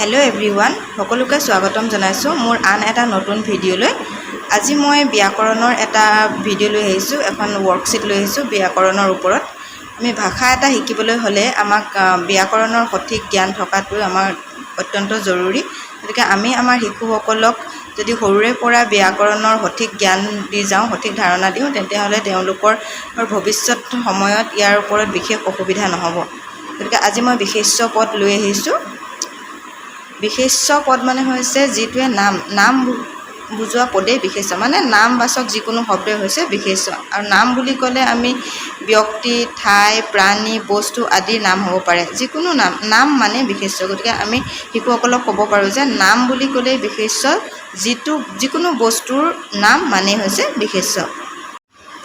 Hello' everyone, সকলোকে স্বাগতম জনাইছোঁ মোৰ আন এটা নতুন ভিডিঅ'লৈ। আজি মই ব্যাকৰণৰ এটা ভিডিঅ' লৈ আহিছোঁ, এখন ৱৰ্কশ্বীট লৈ আহিছোঁ ব্যাকৰণৰ ওপৰত। আমি ভাষা এটা শিকিবলৈ হ'লে আমাক ব্যাকৰণৰ সঠিক জ্ঞান থকাটো আমাৰ অত্যন্ত জৰুৰী। গতিকে আমি আমাৰ শিশুসকলক যদি সৰুৰে পৰা ব্যাকৰণৰ সঠিক জ্ঞান দি যাওঁ, সঠিক ধাৰণা দিওঁ, তেন্তেহ'লে তেওঁলোকৰ ভৱিষ্যত সময়ত ইয়াৰ ওপৰত বিশেষ অসুবিধা নহ'ব। গতিকে আজি মই বিশেষ্য পদ লৈ আহিছোঁ। বিশেষ্য পদ মানে হৈছে যিটোৱে নাম নাম বুজোৱা পদেই বিশেষ্য, মানে নামবাচক যিকোনো শব্দই হৈছে বিশেষ্য। আৰু নাম বুলি ক'লে আমি ব্যক্তি, ঠাই, প্ৰাণী, বস্তু আদিৰ নাম হ'ব পাৰে। যিকোনো নাম, নাম মানে বিশেষ্য। গতিকে আমি শিশুসকলক ক'ব পাৰোঁ যে নাম বুলি ক'লেই বিশেষ্য, যিটো যিকোনো বস্তুৰ নাম মানেই হৈছে বিশেষ্য।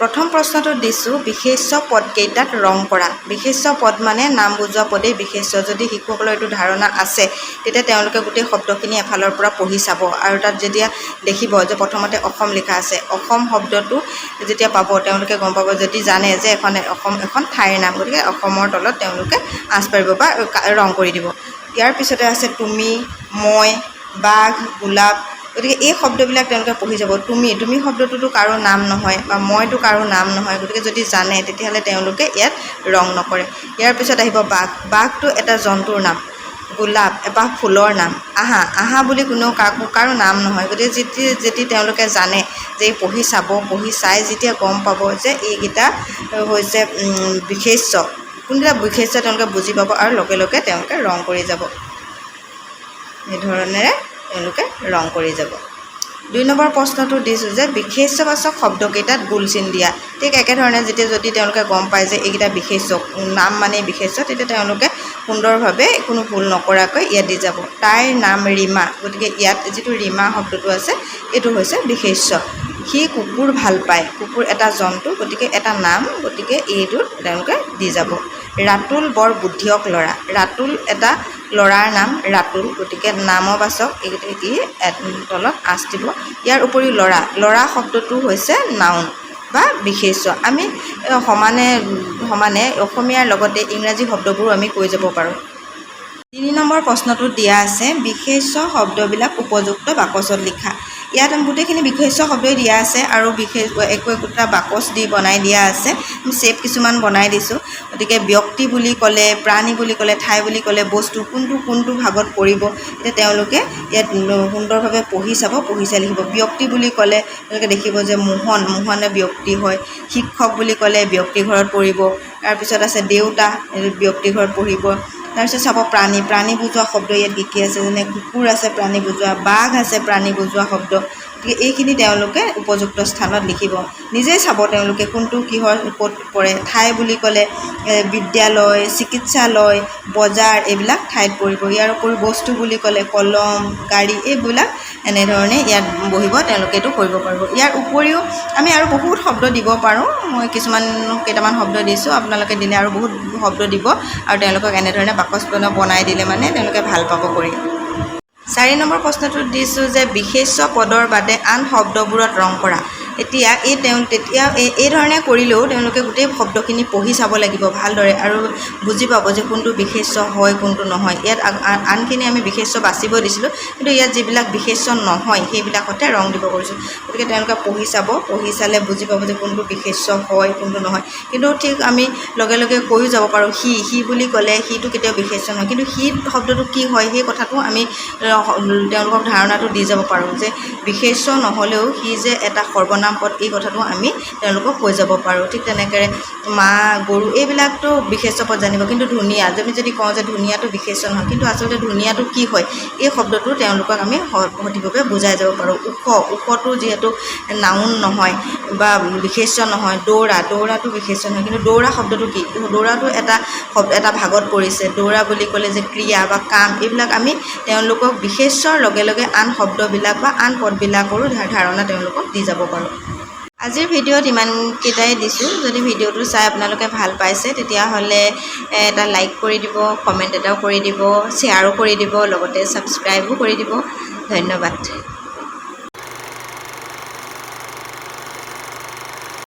প্ৰথম প্ৰশ্নটোত দিছোঁ, বিশেষ্য পদকেইটাত ৰং কৰা। বিশেষ্য পদ মানে নাম বুজোৱা পদেই বিশেষ্য। যদি শিশুসকলৰ এইটো ধাৰণা আছে, তেতিয়া তেওঁলোকে গোটেই শব্দখিনি এফালৰ পৰা পঢ়ি চাব আৰু তাত যেতিয়া দেখিব যে প্ৰথমতে অসম লিখা আছে, অসম শব্দটো যেতিয়া পাব, তেওঁলোকে গম পাব, যদি জানে যে এখন অসম এখন ঠাইৰ নাম, গতিকে অসমৰ তলত তেওঁলোকে আঁচ পাৰিব বা ৰং কৰি দিব। ইয়াৰ পিছতে আছে তুমি, মই, বাঘ, গোলাপ। গতিকে এই শব্দবিলাক তেওঁলোকে পঢ়ি যাব। তুমি, তুমি শব্দটোতো কাৰো নাম নহয় বা মইতো কাৰো নাম নহয়। গতিকে যদি জানে, তেতিয়াহ'লে তেওঁলোকে ইয়াত ৰং নকৰে। ইয়াৰ পিছত আহিব বাঘ। বাঘটো এটা জন্তুৰ নাম। গোলাপ এপাহ ফুলৰ নাম। আহা, আহা বুলি কোনেও কাকো কাৰো নাম নহয়। গতিকে যেতিয়া তেওঁলোকে জানে যে এই পঢ়ি চাব, পঢ়ি চাই যেতিয়া গম পাব যে এইকেইটা হৈছে বিশেষ্য, কোনকেইটা বিশেষ্য তেওঁলোকে বুজি পাব আৰু লগে লগে তেওঁলোকে ৰং কৰি যাব। সেইধৰণেৰে তেওঁলোকে ৰং কৰি যাব। 2 নম্বৰ প্ৰশ্নটো দিছোঁ যে বিশেষ্যবাচক শব্দকেইটাত গোল চিন দিয়া। ঠিক একেধৰণে যেতিয়া যদি তেওঁলোকে গম পায় যে এইকেইটা বিশেষ্য, নাম মানেই বিশেষ্য, তেতিয়া তেওঁলোকে সুন্দৰভাৱে কোনো ভুল নকৰাকৈ ইয়াত দি যাব। তাইৰ নাম ৰীমা। গতিকে ইয়াত যিটো ৰীমা শব্দটো আছে, এইটো হৈছে বিশেষ্য। সি কুকুৰ ভাল পায়। কুকুৰ এটা জন্তু, গতিকে এটা নাম, গতিকে এইটোত তেওঁলোকে দি যাব। ৰাতুল বৰ বুদ্ধিয়ক ল'ৰা। ৰাতুল এটা ল'ৰাৰ নাম ৰাতুল, গতিকে নামবাচক, ই তলত আঁচ দিব। ইয়াৰ উপৰিও ল'ৰা, ল'ৰা শব্দটো হৈছে নাউন বা বিশেষ্য। আমি সমানে সমানে অসমীয়াৰ লগতে ইংৰাজী শব্দবোৰো আমি কৈ যাব পাৰোঁ। 3 নম্বৰ প্ৰশ্নটোত দিয়া আছে, বিশেষ্য শব্দবিলাক উপযুক্ত বাকচত লিখা। ইয়াত গোটেইখিনি বিশেষ্য শব্দই দিয়া আছে আৰু বিশেষ একো একোটা বাকচ দি বনাই দিয়া আছে। শ্বেপ কিছুমান বনাই দিছোঁ। গতিকে ব্যক্তি বুলি ক'লে, প্ৰাণী বুলি ক'লে, ঠাই বুলি ক'লে, বস্তু কোনটো কোনটো ভাগত পৰিব, এতিয়া তেওঁলোকে ইয়াত সুন্দৰভাৱে পঢ়ি চাব, পঢ়ি চাই লিখিব। ব্যক্তি বুলি ক'লে তেওঁলোকে দেখিব যে মোহন, মোহনে ব্যক্তি হয়। শিক্ষক বুলি ক'লে ব্যক্তি ঘৰত পৰিব। তাৰপিছত আছে দেউতা, ব্যক্তি ঘৰত পৰিব। তাৰপিছত চাব প্ৰাণী, প্ৰাণী বুজোৱা শব্দ ইয়াত কি কি আছে, যেনে কুকুৰ আছে প্ৰাণী বুজোৱা, বাঘ আছে প্ৰাণী বুজোৱা শব্দ। গতিকে এইখিনি তেওঁলোকে উপযুক্ত স্থানত লিখিব। নিজেই চাব তেওঁলোকে কোনটো কিহৰ ক'ত পৰে। ঠাই বুলি ক'লে বিদ্যালয়, চিকিৎসালয়, বজাৰ, এইবিলাক ঠাইত পৰিব। ইয়াৰ উপৰিও বস্তু বুলি ক'লে কলম, গাড়ী, এইবিলাক এনেধৰণে ইয়াত বহিব। তেওঁলোকে এইটো কৰিব পাৰিব। ইয়াৰ উপৰিও আমি আৰু বহুত শব্দ দিব পাৰোঁ। মই কিছুমান কেইটামান শব্দ দিছোঁ, আপোনালোকে দিলে আৰু বহুত শব্দ দিব আৰু তেওঁলোকক এনেধৰণে বাকচ বনাই দিলে মানে তেওঁলোকে ভাল পাব কৰি। 4 নম্বৰ প্ৰশ্নটোত দিছোঁ যে বিশেষ্য পদৰ বাদে আন শব্দবোৰত ৰং কৰা। এতিয়া এই তেওঁ তেতিয়া এই ধৰণে কৰিলেও তেওঁলোকে গোটেই শব্দখিনি পঢ়ি চাব লাগিব ভালদৰে আৰু বুজি পাব যে কোনটো বিশেষ্য হয়, কোনটো নহয়। ইয়াত আনখিনি আমি বিশেষ্য বাচিব দিছিলোঁ, কিন্তু ইয়াত যিবিলাক বিশেষ্য নহয়, সেইবিলাকতহে ৰং দিব কৈছোঁ। গতিকে তেওঁলোকে পঢ়ি চাব, পঢ়ি চালে বুজি পাব যে কোনটো বিশেষ্য হয়, কোনটো নহয়। কিন্তু ঠিক আমি লগে লগে কৈও যাব পাৰোঁ, সি, সি বুলি ক'লে সিটো কেতিয়াও বিশেষ্য নহয়, কিন্তু সি শব্দটো কি হয়, সেই কথাটো আমি তেওঁলোকক ধাৰণাটো দি যাব পাৰোঁ যে বিশেষ্য নহ'লেও সি যে এটা সৰ্বনাম পদ, এই কথাটো আমি তেওঁলোকক কৈ যাব পাৰোঁ। ঠিক তেনেকৈ মা, গৰু, এইবিলাকতো বিশেষ্য পদ জানিব, কিন্তু ধুনীয়া, আমি যদি কওঁ যে ধুনীয়াটো বিশেষ্য নহয়, কিন্তু আচলতে ধুনীয়াটো কি হয়, এই শব্দটো তেওঁলোকক আমি সঠিকভাৱে বুজাই যাব পাৰোঁ। ওখ, ওখটো যিহেতু নাউন নহয় বা বিশেষ্য নহয়। দৌৰা, দৌৰাটো বিশেষ্য নহয়, কিন্তু দৌৰা শব্দটো কি? দৌৰাটো এটা শব্দ, এটা ভাগত পৰিছে। দৌৰা বুলি ক'লে যে ক্ৰিয়া বা কাম, এইবিলাক আমি তেওঁলোকক বিশেষ্যৰ লগে লগে আন শব্দবিলাক বা আন পদবিলাকৰো ধাৰণা তেওঁলোকক দি যাব পাৰোঁ। আজিৰ ভিডিঅ'ত ইমানকেইটাই দিছোঁ। যদি ভিডিঅ'টো চাই আপোনালোকে ভাল পাইছে, তেতিয়াহ'লে এটা লাইক কৰি দিব, কমেণ্ট এটাও কৰি দিব, শ্বেয়াৰো কৰি দিব, লগতে ছাবস্ক্ৰাইবো কৰি দিব। ধন্যবাদ।